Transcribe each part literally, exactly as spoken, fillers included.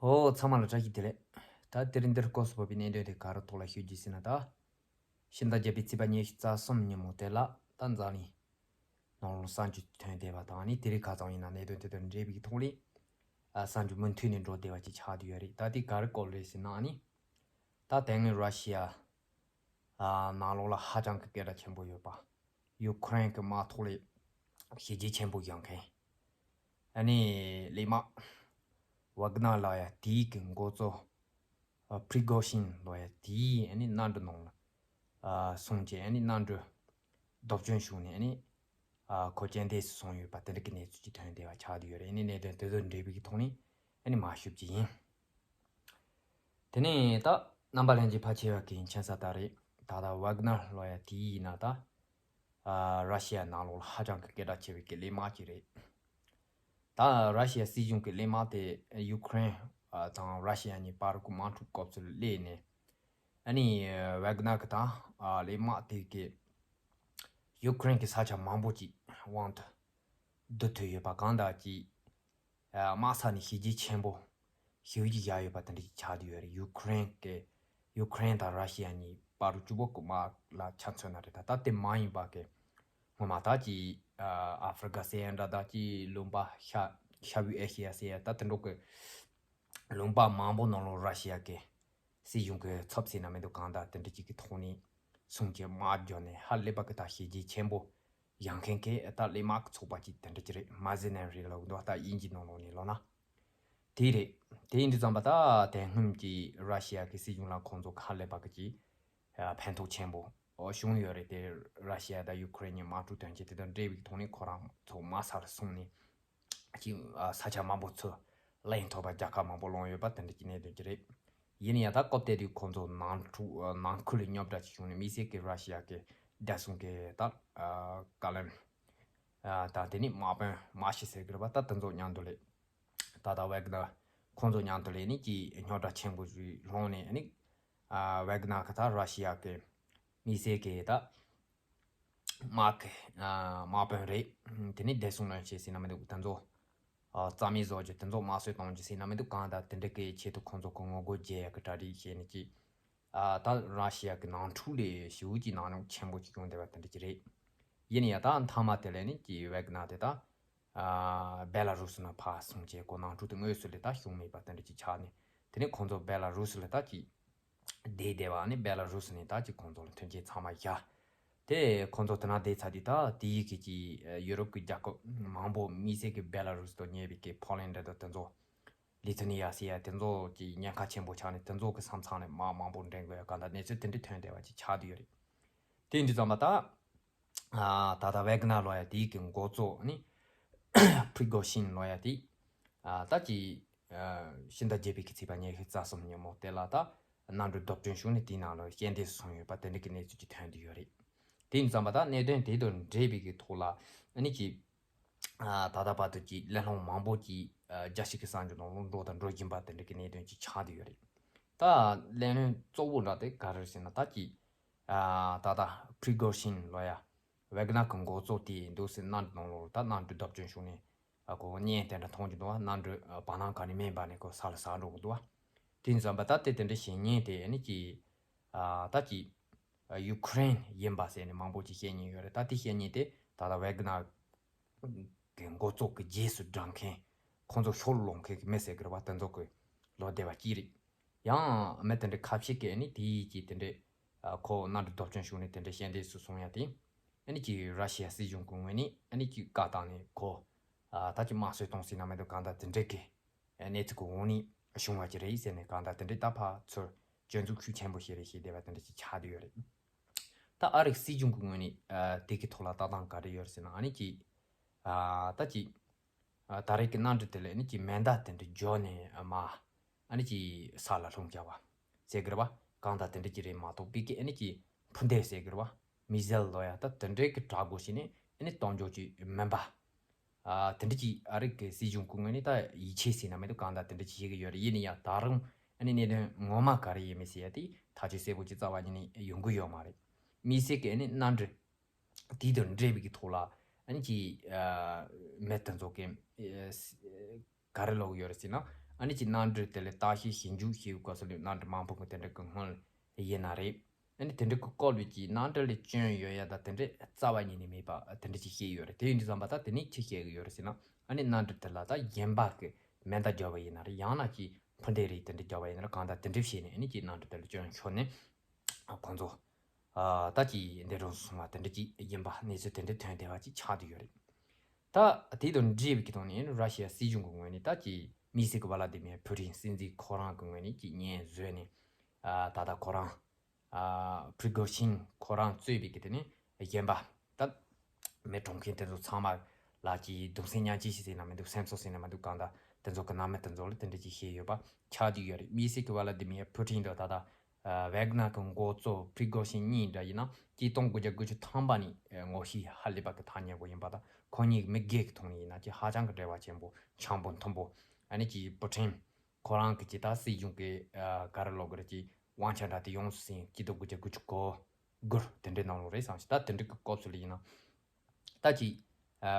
ཨོ། ཚང་མ་ལ་བཀྲ་ཤིས་བདེ་ལེགས། ད་དེ་རིང་འདིར་སྐབས་སུ་བབས་པའི་གནད་དོན་དེ་ག་རེ་ཐོག་ལ་ཞུ་རྒྱུ་ཟེར་ན། ད་ཕྱི་ཟླ་བརྒྱད་པའི་ཚེས་པ་ཉི་ཤུ་རྩ་གསུམ་ཉིན་མོ་དེ་ལ་ད་འཛམ་གླིང་ནང་ལོགས་གསར་འགྱུར་ཐོན་བསྡད་པ་དང་། ཨ་ནི་དེ་རིང་ཁ་སང་ཡིན་ན་གནད་དོན་དེ་དང་འབྲེལ་བའི་ཐོག་ནས་ཨ་གསར་འགྱུར་མུ་མཐུད་ནས་འགྲོ་བསྡད་པ་ཅིག་ཆགས་བསྡད་ཡོད་རེད། ད་དེ་ག་རེ་སྐོར་རེད་ཟེར་ན། ཨ་ནི་ད་དེ་སྔོན་ར་ཤི་ཡ་ཨ་ནང་ལོགས་ལ་ཧ་ཅང་གི་སྐད་གྲགས་ཆེན་པོ་ཡོད་པ། ཡུ་ཁུ་རེན་གྱི་དམག་ཐོག་ལས་བྱས་རྗེས་ཆེན་པོ་བཞག་མཁན། ཨ་ནི་གླས་དམག་ཝག་ནར་ལབ་ཡ་དེའི་གི་འགོ་གཙོ་ཨ་པྲི་གོ་ཤིན་ལབ་ཡ་དེའི་ཨ་ནི་གནམ་གྲུ་ནང་ལ་ཨ་སོང་རྗེས། ཨ་ནི་གནམ་གྲུ་རྡོབ་སྐྱོན་བྱུང་ནས། ཨ་ནི་ཨ་ཁོ་རྐྱེན་འདས་སུ་སོང་ཡོད་པ་དེ་འདྲ་གི་གནས་ཚུལ་ཅིག་ཐོན་བསྡད་པ་ཆགས་བསྡད་ཡོད་རེད། ཨ་ནི་གནད་དོན་དེ་ཚོ་འབྲེལ་བའི་གི་ཐོག་ནས་ཨ་ནི་མར་ཞུ་རྒྱུ་ཡིན། དེ་ནས་ད་རྣམ་པ་ལྷན་རྒྱས་ཕལ་ཆེ་བ་གིས་མཁྱེན་གསལ་ལྟར་རེད། ད་ལྟ་ཝག་ནར་ལབ་ཡ་དེ་ཡིན་ན་ད་ཨ་ར་ཤི་ཡ་ནང་ལོགས་ལ་ཧ་ཅང་གི་སྐད་གྲགས་ཆེ་བའི་གི་གླས་དམག་ཅིག་རེད། ད་ར་ཤི་ཡ་སྲིད་གཞུང་གི་གླས་དམག་དེ་ཡུ་ཁུ་རེན་ཨ་དང་ར་ཤི་ཡ་གཉིས་བར་གྱི་དམག་འཁྲུག་སྐབས་སུ་སླེབས་ནས། ཨ་ནི་ཝག་ནར་གི་ད་ཨ་གླས་དམག་དེ་གིས་ཡུ་ཁུ་རེན་གྱི་ས་ཆ་མང་པོ་ཅིག་དབང་དུ་བསྡུ་ཐུབ་ཡོད་པ། གང་ལྟར་ཅིག་ཨ་དམག་ས་ནས་བྱས་རྗེས་ཆེན་པོ་ཞེ་པོ་ཅིག་བཞག་ཡོད་པ་དེ་འདྲ་ཅིག་ཆགས་བསྡད་ཡོད་རེད། ཡུ་ཁུ་རེན་གྱི་ཡུ་ཁུ་རེན་དང་ར་ཤི་ཡ་གཉིས་བར་དུ་བཅུ་པོ་གི་དམག་ལ་ཆ་མཚོན་ན་རེད། ད་ད་དེ་མ་ཡིན་པ་གི་སྔོན་མ་ད་ཅིག་ཨ་ཨ་ཧྥི་རི་ཀ་ཟེར་ཡ་འདྲ། ད་ཅིག་ལུང་པ་ཤར་ཤར་བའི་ཨེ་ཤེ་ཡ་ཟེར་ཡ། ད་དེ་འདྲ་གི་ལུང་པ་མང་པོ་ནང་ལོགས་ར་ཤི་ཡ་གི་སྲིད་གཞུང་གི་ཚབ་ཟེར་ན་མི་འདུག། གང་ལྟར་དེ་འདྲ་ཅིག་གི་ཐོག་ནས་སོང་རྗེས་དམག་རྒྱག་ནས་ཧ་ལས་པ་གི་ད་བྱས་རྗེས་ཆེན་པོ་བཞག་མཁན་གྱི་ད་གླས་དམག་གི་ཚོགས་པ་ཅིག་དེ་འདྲ་ཅིག་རེད། མར་སེ་ནེ་རི་ལབ་འདུག། ད་དབྱིན་ཇི་ནང་ལོགས་ནས་ལབ་ན་དེ་རེད། དེ་ཡིན་དུས་ཙམ་པ་ད་དེ་སྔོན་གྱི་ར་ཤི་ཡ་གི་སྲིད་གཞུང་ལ་ཁོང་ཚོ་ཧ་ལས་པ་གི་ཅིག་ཕན་ཐོགས་ཆེན་པོ་བྱུང་ཡོད་རེད། དེ་ར་ཤི་ཡ་དང་ཡུ་ཁུ་རེན་གཉིས་དམག་འཁྲུག་དོན་རྐྱེན་དེ་དང་འབྲེལ་བའི་ཐོག་ནས་ཁོ་རང་ཚོ་དམག་སར་སོང་ནས་ཅིག་ཨ་ས་ཆ་མང་པོ་ཚུར་ལེན་ཐུབ་པ། རྒྱལ་ཁ་མང་པོ་སློང་ཡོད་པ་དེ་འདྲ་གྱི་གནད་དོན་ཅིག་རེད། ཡིན་ན་ཡང་ད་སྐབས་དེ་དུས་ཁོང་ཚོ་ནང་འཁྲུག་ཨ་ནང་ཁུལ་ལ་རྙོག་དྲ་ཅིག་བྱུང་ནས་དམིགས་བསལ་གྱི་ར་ཤི་ཡ་གི་བདེ་སྲུང་གི་ད་ཨ་བཀའ་བློན་ཨ་དང་དེ་ནས་དམག་དཔོན་དམག་སྤྱི་ཟེར་གི་རེད་པ། ད་དེ་ཚོ་མཉམ་དུ་ལས་ད་ད་ཝེག་ནར་ཁོང་ཚོ་མཉམ་དུ་ལས་ནས་ཀྱི་རྙོག་དྲ་ཆེན་པོ་ཞིག་སློང་ནས། ཨ་ནི་ཨ་ཝེག་ནར་གི་ད་ར་ཤི་ཡ་གི་དམིགས་བསལ་གྱི་ད་དམག་གི་ཨ་དམག་དཔོན་རེད། དེ་ནས་བདེ་སྲུང་བློན་ཆེན་ཟེར་ན་མི་འདུག། དེ་ཚོ་ཨ་རྩ་མེད་བཟོ་རྒྱུ། དེ་ཚོ་དམར་གསོད་གཏོང་རྒྱུ་ཟེར་ན་མི་འདུག། གང་ལྟར་དེ་འདྲ་གི་ཆེད་དུ་ཁོང་ཚོ་གི་ངོ་རྒོལ་བརྗེ་ཡག་གི་གྲ་སྒྲིག་བྱས་ནས་ཀྱི་ཨ་ད་ར་ཤི་ཡ་གི་ནང་འཁྲུག་ལས་ཞེ་པོ་ཅིག་ནག་ཉོག་ཆེན་པོ་ཅིག་བྱུང་བསྡད་པ་དེ་འདྲ་ཅིག་རེད། ཡིན་ན་ཡང་ད་མཐའ་མ་དེ་ལས་ནི་ཀྱི་ཝེག་ནར་དེ་ད་ཨ་བེ་ལ་རུ་སི་ནང་ཕར་སོང་རྗེས་ཁོ་ནང་འཁྲུག་དེ་དངོས་སུ་ལས་ད་བྱུང་མེད་པ་དེ་འདྲ་ཅིག་ཆགས་ནས། དེ་ནས་ཁོང་ཚོ་བེ་ལ་རུ་སི་ལ་ད་ཅིག་བསྡད་བསྡད་པ། ཨ་ནི་བེ་ལ་རུ་སི་ནས་ད་ཅིག་ཁོང་ཚོ་ལ་མཐུན་རྐྱེན་ཚང་མ་བཞག། དེ་ཁོང་ཚོ་དེ་ན་བསྡད་ཚར་དུས་ད་དེའི་གི་ཅིག་ཡུ་རོབ་ཀྱི་རྒྱལ་ཁབ་མང་པོ་དམིགས་བསལ་གྱི་བེ་ལ་རུ་སི་དང་ཉེ་བའི་གི་ཕོ་ལན་ཌི་དང་དེ་ཚོ། ལི་ཐུ་ནི་ཡ་ཟེར་ཡ་དེ་ཚོ་ཅིག་ཉེན་ཁ་ཆེན་པོ་ཆགས་ནས་དེ་ཚོ་གི་ས་མཚམས་ནས་དམག་མང་པོ་འདྲེན་དགོས་ཡ། གང་ལྟར་གནས་ཚུལ་དེ་འདྲ་ཐོན་བསྡད་པ་ཅིག་ཆགས་བསྡད་ཡོད་རེད། དེ་ཡིན་དུས་ཙམ་པ་ད་ཨ་ད་ལྟ་ཝེག་ནར་ལབ་ཡ་དེའི་གི་འགོ་གཙོ་ནི་པྲི་གོ་ཤིན་ལབ་ཡ་དེ་ཨ་ད་ཅིག་ཨ་ཕྱི་ཟླ་བརྒྱད་པའི་གི་ཚེས་པ་ཉི་ཤུ་རྩ་གསུམ་ཉིན་མོ་དེ་ལ་ད་གནམ་གྲུ་རྡོབ་སྐྱོན་བྱུང་ནས་དེའི་ནང་ལ་རྐྱེན་འདས་སུ་སོང་ཡོད་པ་དེ་འདྲ་གི་གནས་ཚུལ་ཅིག་ཐོན་བསྡད་ཡོད་རེད། དེ་ཡིན་དུས་ཙམ་པ་ད་གནད་དོན་དེ་དང་འབྲེལ་བའི་གི་ཐོག་ལ་ཨ་ནི་ཅིག་ཨ་ད་ལྟ་བར་དུ་ཅིག་གླེང་སློང་མང་པོ་ཅིག་ཨ་རྒྱལ་སྤྱི་གི་གསར་འགྱུར་ནང་ལ་འགྲོ་དང་འགྲོ་བཞིན་པ་དེ་འདྲ་གི་གནད་དོན་ཅིག་ཆགས་བསྡད་ཡོད་རེད། ད་གླེང་སློང་གཙོ་བོ་འདྲ་དེ་ག་རེ་རེད་ཟེར་ན། ད་ཅིག་ཨ་ད་ལྟ་པྲི་གོ་ཤིན་ལབ་ཡ་ཝེག་ནར་གི་འགོ་གཙོ་དེ་འདུག་སེ་གནམ་གྲུ་ནང་ལོགས་ལ་ད་གནམ་གྲུ་རྡོབ་སྐྱོན་བྱུང་ནས་ཨ་ཁོ་བརྙན་དེ་འདྲ་མཐོང་རྒྱུ་འདུག་བ། གནམ་གྲུ་ཨ་བར་སྣང་ག་ནས་མེད་པ་ནས་ཁོ་ས་ལ་ཟག་འགྲོ་གི་འདུག་བ། དེ་ཡིན་ཙམ་པ་ད་དེ་དེ་འདྲ་བྱེད་མཁན་དེ་ཨ་ནི་ཅིག་ཨ་ད་ཅིག་ཨ་ཡུ་ཁུ་རེན་ཡིན་པ་ཟེར་ནས་མང་པོ་ཅིག་བཤད་མཁན་ཡོད་རེད། ད་དེ་བཤད་མཁན་དེ་ད་ལྟ་ཝེག་ནར་གི་འགོ་གཙོ་གི་རྗེས་སུ་འབྲང་མཁན། ཁོང་ཚོ་ཤོར་ལོག་མཁན་གྱི་མི་ཟེར་གི་རེད་བ། དེ་ཚོ་གི་ལོ་སྡེ་བ་གཅིག་རེད། ཡང་མི་དེ་འདྲ་ཁ་ཤས་ཀྱིས་ཨ་ནི་དེའི་ཀྱི་དེ་འདྲ་ཨ་ཁོ་གནམ་གྲུ་རྡོབ་སྐྱོན་བྱུང་ནས་དེ་འདྲ་རྐྱེན་འདས་སུ་སོང་ཡ་དེ་ཨ་ནི་ཀྱི་ར་ཤི་ཡ་སྲིད་གཞུང་གི་ངོས་ནས་ཨ་ནི་ཀྱི་བཀའ་བཏང་ནས་ཁོ་ཨ་ད་ཀྱི་དམར་གསོད་གཏོང་ཟེར་ན་མི་འདུག། གང་ལྟར་དེ་འདྲ་གི་གནས་ཚུལ་གི་འོག་ནས་བྱུང་བ་ཅིག་རེད་ཟེར་ནས། གང་ལྟར་དེ་འདྲ་ད་ཕར་ཚུར་སྐྱོན་འཛུགས་ཤུགས་ཆེན་པོ་ཞིག་རེད་ཞེས་བསྡད་པ་དེ་འདྲ་ཅིག་ཆགས་བསྡད་ཡོད་རེད། ད་ཨ་རིའི་སྲིད་གཞུང་གི་ངོས་ནས་ཨ་དེ་གི་ཐོག་ལ་ལྟ་སྟངས་ག་རེ་ཡོད་རེད་ཟེར་ན། ཨ་ནི་ཀྱི་ཨ་ད་ཀྱི་ཨ་ད་རེས་ཀྱི་གནམ་གྲུ་དེ་ལ་ཨ་ནི་ཀྱི་མེ་མདའ་དེ་འདྲ་འཇོག་ནས་ཨ་མ་ཨ་ནི་ཀྱི་ས་ལ་ལྷུང་བྱ་བ་ཟེར་གི་རེད་བ། གང་ལྟར་དེ་འདྲ་ཅིག་རེད་མ་གཏོགས་པའི་ཀྱི་ཨ་ནི་ཀྱི་འཕུར་མདེལ་ཟེར་གི་རེད་བ། མི་ཟེལ་ལོ་ཡ་ད་དེ་འདྲའི་གི་དྲག་པོ་ཞིག་ནི་ཨ་ནི་གཏོང་རྒྱུ་ཅིག་མིན་པ། ཨ་དེ་འདྲ་ཅིག་ཨ་རི་གི་སྲིད་གཞུང་གི་ངོས་ནས་ད་ཡིད་ཆེས་ཟེར་ན་མི་འདུག། གང་ལྟར་དེ་འདྲ་ཅིག་བྱེད་ཀྱི་ཡོད་རེད། ཡིན་ན་ཡང་ད་རུང་ཨ་ནི་གནད་དོན་ངོ་མ་ག་རེ་ཡིན་མིན་ཟེར་ཡ་དེ་ཐག་གཅོད་གསལ་པོ་ཅིག་རྩ་བ་ཉིད་ནས་ཡོང་གི་ཡོད་མ་རེད། དམིགས་བསལ་གྱི་ཨ་ནི་གནམ་གྲུ་དེ་དང་འབྲེལ་བའི་གི་ཐོག་ལ་ཨ་ནི་ཅིག་ཨ་མི་དེ་ཚོ་གི་ཨ་ག་རེ་ལབ་ཀྱི་ཡོད་རེད་ཟེར་ན། ཨ་ནི་ཅིག་གནམ་གྲུ་དེ་ལ་བརྟག་ཞིབ་ཞིབ་འཇུག་བྱེད་པའི་སྐབས་སུ་ལ་གནམ་གྲུ་མང་པོ་གི་དེ་འདྲ་གི་སྔོན་ལ་ཡིན་ན་རེད། ཨ་ནི་དེ་འདྲ་གི་སྐོར་ལ་ཅིག་གནམ་གྲུ་ལ་སྐྱོན་ཡོད་ཡ་ད་དེ་འདྲ་རྩ་བ་ཉིད་ནས་མེད་པ་དེ་འདྲ་ཅིག་བཤད་ཡོད་རེད། དེ་ཡིན་དུས་ཙམ་པ་ད་དེ་ནས་ཅི་བཤད་གི་ཡོད་རེད་ཟེར་ན། ཨ་ནི་གནམ་གྲུ་དེ་ལ་ད་གཞན་པ་གི་མེ་མདའ་རྒྱབ་པ་ཡིན་ན་རེད། ཡང་ན་ཅིག་འཕུར་མདེལ་རིགས་དེ་འདྲ་རྒྱབ་པ་ཡིན་ན་རེད། གང་ལྟར་དེ་འདྲ་བྱས་ནས་ཨ་ནི་ཅིག་གནམ་གྲུ་དེ་ལ་སྐྱོན་ཤོར་ནས་ཁོང་ཚོ་ཨ་ད་ཅིག་འདས་གྲོངས་སོང་བ་དེ་འདྲ་ཅིག་ཡིན་པ་གནས་ཚུལ་དེ་འདྲ་ཐོན་བསྡད་པ་ཅིག་ཆགས་བསྡད་ཡོད་རེད། ད་དེ་དང་འབྲེལ་བའི་གི་ཐོག་ནས་ར་ཤི་ཡ་སྲིད་གཞུང་གི་ངོས་ནས་ད་ཅིག་དམིགས་བསལ་གི་ཝ་ལ་ཏི་མིར་ཕུ་ཊིན་སྲིད་འཛིན་ཁོ་རང་གི་ངོས་ནས་ཅིག་ཉེས་བཟོས་ནས་ཨ་ད་ལྟ་ཁོ་རང་ཨ་པྲི་གོ་ཤིན་ཁོ་རང་གཙོས་པའི་གི་དེ་ནས་གཞན་པ་ད་མི་གྲོངས་མཁན་དེ་ཚོ་ཚང་མ་ལ་ཅིག་གདུང་སེམས་མཉམ་སྐྱེད་ཞིག་ཟེར་ན་མི་འདུག་སེམས་གསོ་ཟེར་ན་མི་འདུག་གང་ལྟར་དེ་ཚོ་གི་རྣམ་སྨིན་དེ་ཚོ་ལ་དེ་འདྲ་ཅིག་བཤད་ཡོད་པ་ཆགས་བསྡད་ཡོད་རེད། དམིགས་བསལ་གི་ཝ་ལ་ཏི་མིར་ཕུ་ཊིན་དང་ད་ལྟ་ཨ་ཝེག་ནར་གྱི་འགོ་གཙོ་པྲི་གོ་ཤིན་གཉིས་འདྲ་ཡིན་ན་ཅིག་སྟོང་དགུ་བརྒྱ་དགུ་བཅུ་ཐམ་པ་ནས་ཨ་ངོ་ཤེས་ཧ་ལས་པ་གི་ཐག་ཉེ་པོ་ཡིན་པ་དང་། ཁོ་གཉིས་མི་སྒེར་གྱི་ཐོག་ནས་ཡིན་ན་ཅིག་ཧ་ཅང་གི་འབྲེལ་བ་ཆེན་པོ་འཆམ་པོ་མཐུན་པོ། ཨ་ནི་ཅིག་པུ་ཊིན་ཁོ་རང་གི་ཅིག་ད་སྲིད་གཞུང་གི་ཨ་ག་རེ་ལབ་དགོས་རེད། ཅིག་དབང་ཆ་འདྲ་དེ་ཡོངས་སུ་ཟིན། སྤྱི་ལོ་དགུ་བརྒྱ་དགུ་བཅུ་གོ་དགུ་དེ་འདྲའི་ནང་ལོགས་རེད་བསམ་ཞིག་ད་དེ་འདྲའི་གི་སྐབས་སུ་ལ་ཡིན་ན་ད་ཅིག་ཨ་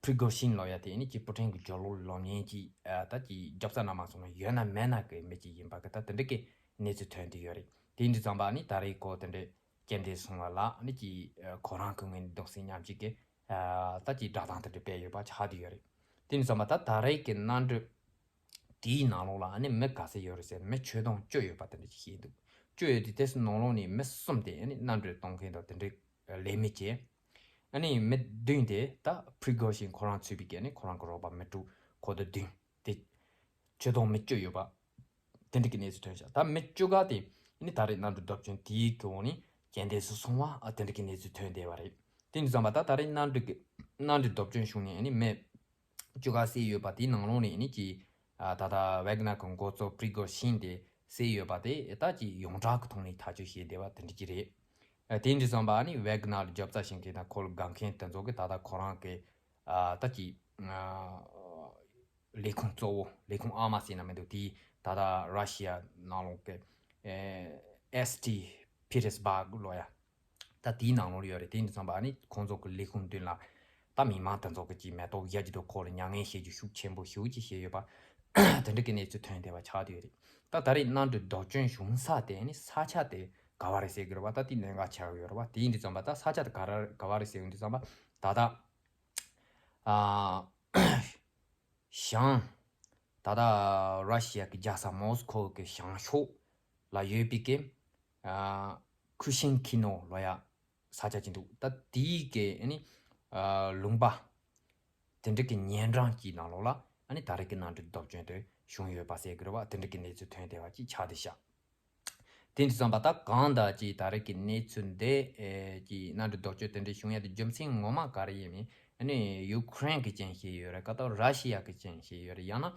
པྲི་གོ་ཤིན་ལབ་ཡ་དེ་ནི་ཅིག་པུ་ཊིན་གྱི་སྦྱོར་ཀློག་ལབ་མཁན་ཅིག་ཨ་ད་ཅིག་རྒྱབ་རྩ་ན་མ་སོང་ན་ཡོད་ན་མེད་ན་གི་མི་ཅིག་ཡིན་པ་གི་ད་དེ་འདྲ་གི་གནས་ཚུལ་ཐོན་བསྡད་ཡོད་རེད། དེ་ཡིན་དུས་ཙམ་པ་ནི་ད་རེས་ཁོ་དེ་འདྲའི་རྐྱེན་འདས་སོང་བ་ལ་ནི་ཅིག་ཨ་ཁོ་རང་གི་ངོས་ནས་གདུང་སེམས་མཉམ་སྐྱེད་ཀྱི་ཨ་ད་ཅིག་བསྒྲགས་གཏམ་དེ་འདྲ་སྤེལ་ཡོད་པ་ཆགས་བསྡད་ཡོད་རེད། དེ་ཡིན་དུས་ཙམ་པ་ད་ད་རེས་ཀྱི་གནམ་གྲུ་དེའི་ནང་ལོགས་ལ་ཨ་ནི་མི་ག་ཚད་ཡོད་རེད་ཟེར་ན་མི་ཁྱོན་བསྡོམས་བཅུ་ཡོད་པ་དེ་འདྲ་ཅིག་བཤད་འདུག་བཅུ་ཡོད་དུས་དེ་ཚོའི་ནང་ལོགས་ནས་མི་གསུམ་དེ་ཨ་ནི་གནམ་གྲུ་གཏོང་མཁན་དང་དེ་འདྲའི་ལས་མི་བྱེད། ཨ་ནི་མི་བདུན་དེ་ད་པྲི་གོ་ཤིན་ཁོ་རང་ཚུད་པའི་གི་ཨ་ནི་ཁོ་རང་གི་རོགས་པ་མི་དྲུག་ཁོ་དང་བདུན་དེ་ཁྱོན་བསྡོམས་མི་བཅུ་ཡོད་པ་དེ་འདྲ་གི་གནས་ཚུལ་ཐོན་ཤག་ད་མི་བཅུ་ག་དེ་ཨ་ནི་ད་རེས་གནམ་གྲུ་བརྡབ་སྐྱོན་དེའི་གི་འོག་ནས་རྐྱེན་འདས་སུ་སོང་བ་ཨ་དེ་འདྲ་གི་གནས་ཚུལ་ཐོན་བསྡད་པ་རེད། དེ་ཡིན་དུས་ཙམ་པ་ད་ད་རེས་གནམ་གྲུ་གི་གནམ་གྲུ་བརྡབ་སྐྱོན་བྱུང་ནས་ཨ་ནི་མི་བཅུ་ག་བསད་ཡོད་པ་དེའི་ནང་ལོགས་ནས་ཨ་ནི་ཅིག་ཨ་ད་ལྟ་ཝེག་ནར་གྱི་འགོ་གཙོ་པྲི་གོ་ཤིན་དེ་བསད་ཡོད་པ་དེ་ད་ཅིག་ཡོངས་གྲགས་ཀྱི་ཐོག་ནས་ཐག་གཅོད་བྱས་བསྡད་པ་དེ་འདྲ་ཅིག་རེད། ཨ་དེ་ཡིན་དུས་ཙམ་པ་ཨ་ནི་ཝེག་ནར་ལ་རྒྱབ་རྩ་བྱེད་མཁན་དང་ཁོ་ལ་དགའ་མཁན་དེ་ཚོ་གིས་ད་ལྟ་ཁོ་རང་གི་ཨ་ད་ཅིག་ཨ་ལས་ཁུངས་གཙོ་བོ་ལས་ཁུངས་ཨ་མ་ཟེར་ན་མི་འདུག་དེ་ད་ལྟ་ར་ཤི་ཡ་ནང་ལོགས་ཀྱི་ཨེ་ཨེས་ཊི་པི་ཏེར་སྦག་ལབ་ཡ། ད་དེའི་ནང་ལོགས་ཡོད་རེད། དེ་ཡིན་དུས་ཙམ་པ་ཨ་ནི་ཁོང་ཚོ་གི་ལས་ཁུངས་མདུན་ལ་ད་མི་མང་དེ་ཚོ་གི་ཅིག་མེ་ཏོག་བཞད་རྒྱུ་དང་ཁོ་ལ་མྱ་ངན་བྱེད་རྒྱུ་ཤུགས་ཆེན་པོ་ཞེ་པོ་ཅིག་བྱས་ཡོད་པ་དེ་འདྲ་གི་གནས་ཚུལ་ཐོན་བསྡད་པ་ཆགས་བསྡད་ཡོད་རེད། ད་ད་རེས་གནམ་གྲུ་བརྡབ་སྐྱོན་བྱུང་ས་དེ་ནི་ས་ཆ་དེ་ག་བ་རེད་ཟེར་གི་རེད་པ། ད་དེ་གནད་འགག་ཆགས་ཀྱི་ཡོད་རེད་པ། དེ་ཡིན་དུས་ཙམ་པ་ད་ས་ཆ་དེ་ག་ར་ག་བ་རེད་ཟེར་ཡོང་དུས་ཙམ་པ་ད་ལྟ་ཨ་བྱང་ད་ལྟ་ར་ཤི་ཡ་གི་རྒྱལ་ས་མོ་སི་ཁོ་གི་བྱང་ཕྱོགས་ལ་ཡོད་པའི་གི་ཨ་ཁུ་ཤིན་ཁི་ནོ་ལབ་ཡ་ས་ཆ་ཅིག་འདུག་ད་དེའི་གི་ཨ་ནི་ཨ་ལུང་པ་དེ་འདྲ་གི་ཉེ་འགྲམ་གྱི་ནང་ལོགས་ལ་ཨ་ནི་ད་རེས་ཀྱི་གནམ་གྲུ་བརྡབ་སྐྱོན་དེ་བྱུང་ཡོད་པ་ཟེར་གི་རེད་པ། དེ་འདྲ་གི་གནས་ཚུལ་ཐོན་བསྡད་པ་ཅིག་ཆགས་བསྡད་ཤག་དེ་འདྲ་བསམ་པ་ད་གང་ལྟར་ཅིག་ད་རེས་ཀྱི་གནས་ཚུལ་འདི་ཨེ་ཅིག་གནམ་གྲུ་བརྡབ་སྐྱོན་དེ་འདྲ་བྱུང་ཡ་དེ་རྒྱུ་མཚན་ངོ་མ་ག་རེ་ཡིན་མིན་ཨ་ནི་ཡུ་ཁུ་རེན་གྱི་རྐྱེན་བྱས་ཡོད་རེད། ག་ད་ར་ཤི་ཡ་གི་རྐྱེན་བྱས་ཡོད་རེད། ཡང་ན་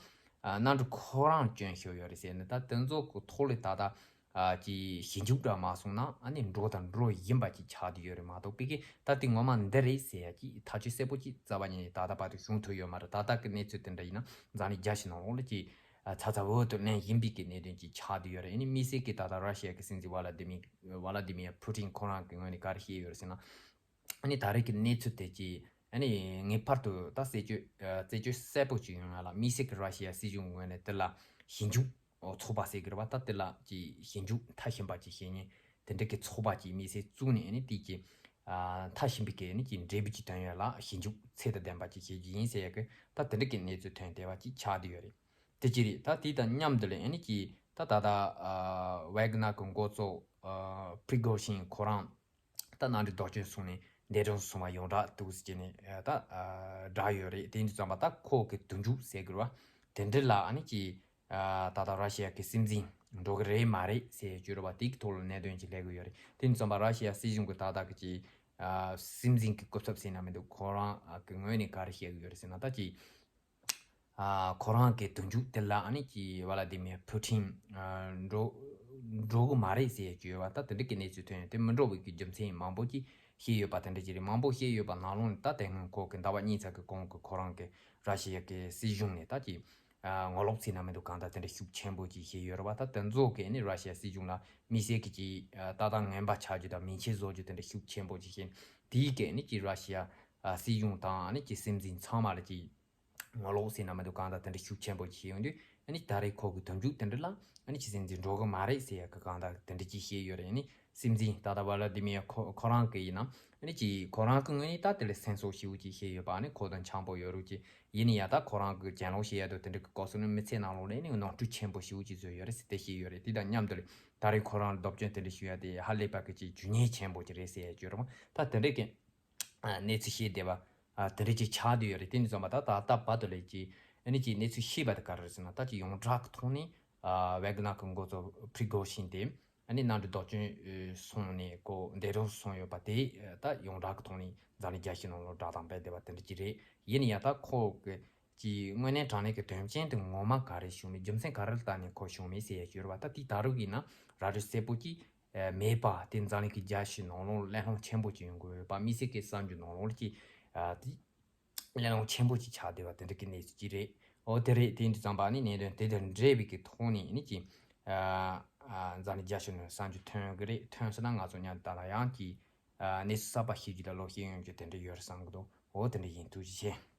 ཨ་གནམ་གྲུ་ཁོ་རང་སྐྱོན་བྱས་ཡོད་རེད་ཟེར་ནས་ད་དེ་ཚོ་གི་ཐོག་ལ་ད་ལྟ་ཨ་ཅིག་ཞིབ་འཇུག་འདྲ་མ་སོང་ན་ཨ་ནི་འགྲོ་དང་འགྲོ་བཞིན་པ་ཅིག་ཆགས་བསྡད་ཡོད་རེད་མ་གཏོགས་པའི་གི་ད་དེ་ངོ་མ་འདི་རེད་ཟེར་ཡ་ཅིག་ཐག་གཅོད་གསལ་པོ་ཅིག་རྩ་བ་ཉིད་ནས་ད་ལྟ་བར་དུ་བྱུང་ཐུབ་ཡོད་མ་རེད། ད་ལྟ་གི་གནས་ཚུལ་དེ་འདྲ་ཡིན་ན་འཛམ་གླིང་རྒྱལ་སྤྱི་ནང་ལོགས་ལ་ཅིག་ཨ་ཚ་ཚ་འུར་འུར་དུ་གླེང་བཞིན་པའི་གི་གནད་དོན་ཅིག་ཆགས་བསྡད་ཡོད་རེད། ཨ་ནི་དམིགས་བསལ་གྱི་ད་ལྟ་ར་ཤི་ཡ་གི་སྲིད་འཛིན་ཝ་ལ་ཏི་མི་ཝ་ལ་ཏི་མི་ཕུ་ཊིན་ཁོ་རང་གི་ངོས་ནས་ག་རེ་བཤད་ཡོད་རེད་ཟེར་ན། ཨ་ནི་ད་རེས་ཀྱི་གནས་ཚུལ་དེ་ཅིག་ཨ་ནི་ངེས་པར་དུ་ད་རྩད་གཅོད་ཨ་རྩད་གཅོད་གསལ་པོ་ཅིག་ཡོང་ཡ་ལ་དམིགས་བསལ་གྱི་ར་ཤི་ཡ་སྲིད་གཞུང་གི་ངོས་ནས་དེ་ལ་ཞིབ་འཇུག་ཚོགས་པ་ཟེར་གི་རེད་པ། ད་དེ་ལ་ཅིག་ཞིབ་འཇུག་མཐར་ཕྱིན་པ་ཅིག་བྱེད་མཁན་དེ་འདྲ་གི་ཚོགས་པ་ཅིག་དམིགས་བསལ་བཙུགས་ནས་ཨ་ནི་དེ་ཅིག་ཨ་མཐར་ཕྱིན་པའི་གི་ཨ་ནི་ཅིག་འབྲས་བུ་ཅིག་ཐོན་ཡ་ལ་ཞིབ་འཇུག་ཚད་དང་ལྡན་པ་ཅིག་བྱེད་རྒྱུ་ཡིན་ཟེར་ཡ་གི་ད་དེ་འདྲ་གི་གནས་ཚུལ་ཐོན་བསྡད་པ་ཅིག་ཆགས་བསྡད་ཡོད་རེད། དེ་ཅི་རེད། ད་དེ་དང་མཉམ་དུ་ལ་ཨ་ནི་ཅིག་ད་ད་ད་ཨ་ཝེག་ནར་གི་འགོ་གཙོ་ཨ་པྲི་གོ་ཤིན་ཁོ་རང་ད་གནམ་གྲུ་བརྡབ་སྐྱོན་སོང་ནས་འདས་གྲོངས་སོང་བ་ཡོངས་གྲགས་འདུག་ཟེར་ནས་ཨ་ད་ཨ་བསྒྲགས་ཡོད་རེད། དེ་ཡིན་དུས་ཙམ་པ་ད་ཁོ་གི་དུས་མཇུག་ཟེར་དགོས་རེད་པ། དེ་འདྲ་ལ་ཨ་ནི་ཅིག་ཨ་ད་ལྟ་ར་ཤི་ཡ་གི་སྲིད་འཛིན་འགྲོ་གི་རེད་མ་རེད་ཟེར་ཡ་བརྗོད་རེད་པ། དེ་གི་ཐོག་ལ་གནད་དོན་ཅིག་སླེབས་ཀྱི་ཡོད་རེད། དེ་ཡིན་དུས་ཙམ་པ་ར་ཤི་ཡ་སྲིད་གཞུང་གི་ད་ལྟ་གི་ཅིག་ཨ་སྲིད་འཛིན་གྱི་སྐུ་ཚབ་ཟེར་ན་མི་འདུག་ཁོ་རང་གི་ངོས་ནས་ག་རེ་བཤད་ཀྱི་ཡོད་རེད་ཟེར་ན། ད་ཅིག་ཨ་ཁོ་རང་གི་དུས་མཇུག་དེ་ལ་ཨ་ནི་ཅིག་ཝ་ལ་ཏི་མིར་ཕུ་ཊིན་ཨ་འགྲོ་འགྲོ་གི་མ་རེད་ཟེར་གྱི་ཡོད་པ། ད་དེ་འདྲ་གི་གནས་ཚུལ་ཐོན་ཡོད། དེ་མི་འགྲོ་བའི་གི་རྒྱུ་མཚན་མང་པོ་ཅིག་བཤད་ཡོད་པ་དེ་འདྲ་ཅིག་རེད། མང་པོ་བཤད་ཡོད་པ་ནང་ལོགས་ནས་ད་དེ་སྔོན་ཁོ་གི་ཟླ་བ་གཉིས་ཙམ་གི་གོང་གི་ཁོ་རང་གི་ར་ཤི་ཡ་གི་སྲིད་གཞུང་ནས་ད་ཅིག་ཨ་ངོ་ལོག་ཟེར་ན་མི་འདུག་གང་ལྟར་དེ་འདྲ་ཤུགས་ཆེན་པོ་ཅིག་བྱས་ཡོད་རེད་པ། ད་དེ་ཚོ་གི་ཨ་ནི་ར་ཤི་ཡ་སྲིད་གཞུང་ལ་དམིགས་བསལ་གྱི་ཅིག་ཨ་ལྟ་སྟངས་ངན་པ་ཆགས་རྒྱུ་དང་མིང་ཆད་བཟོ་རྒྱུ་དེ་འདྲ་ཤུགས་ཆེན་པོ་ཅིག་བྱས། དེའི་གི་ཨ་ནི་ཅིག་ར་ཤི་ཡ་ཨ་སྲིད་གཞུང་དང་ཨ་ནི་ཅིག་སྲིད་འཛིན་ཚང་མ་ལ་ཅིག་ ངོ་ལོག་ཟེར་ན་མི་འདུག་གང་ལྟར་དེ་འདྲ་ཤུགས་ཆེན་པོ་བྱས་ཡོང་དུས། ཨ་ནི་ད་རེས་ཁོ་གི་དུས་མཇུག་དེ་འདྲ་ལ་ཨ་ནི་ཁྱེད་ཚོ་འཛིན་འགྲོ་གི་མ་རེད་ཟེར་ཡ་གི་གང་ལྟར་དེ་འདྲ་ཅིག་བཤད་ཡོད་རེད། ཨ་ནི་སྲིད་འཛིན་ཏཱ་ཏཱ་ཝ་ལ་དི་མི་ཡ་ཁོ་ཁོ་རང་གི་ཡིན་ན། ཨ་ནི་ཅིག་ཁོ་རང་གི་ངོས་ནས་ད་དེ་ལ་སེམས་གསོ་ཞེ་པོ་ཅིག་བྱས་ཡོད་པ། ཨ་ནི་ཁོ་དང་འཆམ་པོ་ཡོད་རུང་ཅིག་ཡིན་ན་ཡང་ད་ཁོ་རང་གི་གྱེན་ལོག་བྱེད་ཡ་དང་དེ་འདྲ་གི་སྐབས་སུ་ནི་མི་ཚེ་ནང་ལོགས་ལ་ནི་ནོར་འཁྲུལ་ཆེན་པོ་ཞེ་པོ་ཅིག་བཟོས་ཡོད་རེད་ཟེར་དེ་བཤད་ཡོད་རེད། དེ་དང་མཉམ་དུ་ལ་ད་རེས་ཁོ་རང་ལ་སྡུག་སྦྱོང་དེ་འདྲ་ཞུ་ཡ་དེ་ཧ་ལས་པ་གི་ཅིག་ཇུས་ཉེས་ཆེན་པོ་ཅིག་རེད་ཟེར་ཡ་ཅིག་ཡོད་རེད་མ། ད་དེ་འདྲ་གི་ཨ་གནས་ཚུལ་བཤད་བསྡད་པ་ཨ་དེ་འདྲ་ཅིག་ཆགས་བསྡད་ཡོད་རེད། དེ་ནས་བཟུང་མ་ད་ད་ལྟ་བར་དུ་ལ་ཅིག་ཨ་ནི་ཅིག་གནས་ཚུལ་ཤེས་པ་དེ་ག་རེ་རེད་ཟེར་ན། ད་ཅིག་ཡོངས་གྲགས་ཀྱི་ཐོག་ནས་ཨ་ཝེ་གྷི་ནར་གི་འགོ་གཙོ་ཕི་རི་གོ་ཤིན་དེ་ཨ་ནི་གནམ་གྲུ་བདག་སྐྱོང་སོང་ནས་ཁོ་འདས་གྲོངས་སོང་ཡོད་པ་དེ་ད་ཡོངས་གྲགས་ཀྱི་ཐོག་ནས་འཛམ་གླིང་རྒྱལ་སྤྱི་ནང་ལོགས་བསྒྲགས་གཏམ་སྤེལ་བསྡད་པ་དེ་འདྲ་ཅིག་རེད། ཡིན་ན་ཡང་ད་ཁོ་གི་ཀྱི་དངོས་གནས་དྲང་གནས་ཀྱི་དོན་རྐྱེན་དེ་ངོ་མ་ག་རེ་བྱུང་མེད། རྒྱུ་མཚན་ག་རེ་ལ་བརྟེན་ནས་ཁོ་བྱུང་མེད་ཟེར་ཡ་ཅིག་ཡོད་རེད་པ། ད་དེ་ད་རུང་ཡིན་ན་ར་སྤྲོད་གསལ་པོ་ཅིག་ཨ་མེད་པ་དེ་འཛམ་གླིང་གི་རྒྱལ་སྤྱི་ནང་ལོགས་ལ་གླེང་སློང་ཆེན་པོ་ཅིག་ཡོང་གི་ཡོད་པ། དམིགས་བསལ་གྱི་གསར་འགྱུར་ནང་ལོགས་ལ་ཅིག་ཨ་དེ་གླེང་སློང་ཆེན་པོ་ཅིག་ཆགས་བསྡད་པ་དེ་འདྲ་གི་གནས་ཚུལ་ཅིག་རེད། འོ་དེ་རེད། དེ་འདྲ་ཙམ་པ་ནི་གནད་དོན་དེ་དང་འབྲེལ་བའི་གི་ཐོག་ནས་ནི་ཅིག་ཨ་ཨ་འཛམ་གླིང་རྒྱལ་སྤྱི་ནང་གསར་འགྱུར་ཐོན་གི་རེད། ཐོན་སོང་ན་ང་ཚོ་མཉམ་དུ་ད་ལྟ་ཡང་ཅིག་ཨ་གནས་ཚུལ་གསར་པ་ཤེས་རྒྱུ་དང་ལོག་ཤེས་ཡོང་རྒྱུ་དེ་འདྲ་ཡོད་རེད་བསམ་གི་འདུག་འོ་དེ་འདྲ་ཡིན། ཐུགས་རྗེ་ཆེ།